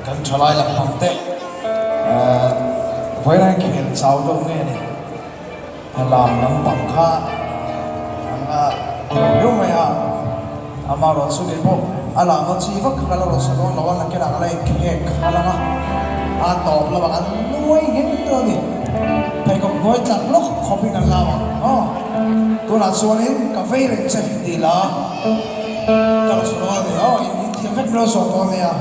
Kan thalai lampang te vawiin a inkhel chau deuh nge ni? A lam lampang kha an la ti lo viau mai a, amaherawh chu kei pawh a lamna chi vak kha ka la rawn sa dawn lo a, nakinah ka la inkhek kha lang a, a tawp lamah kan nuai nghe dawn a ni. Pheikhawk hnuai tlak lawk khawpin kan lam ang aw. Tunah chuanin ka vei reng che tih la ka rawn sa dawn a ni aw, inthiam vek mai lo sawm dawn nia.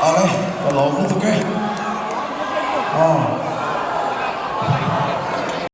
Ale, ka lawm lutuk e. Aw.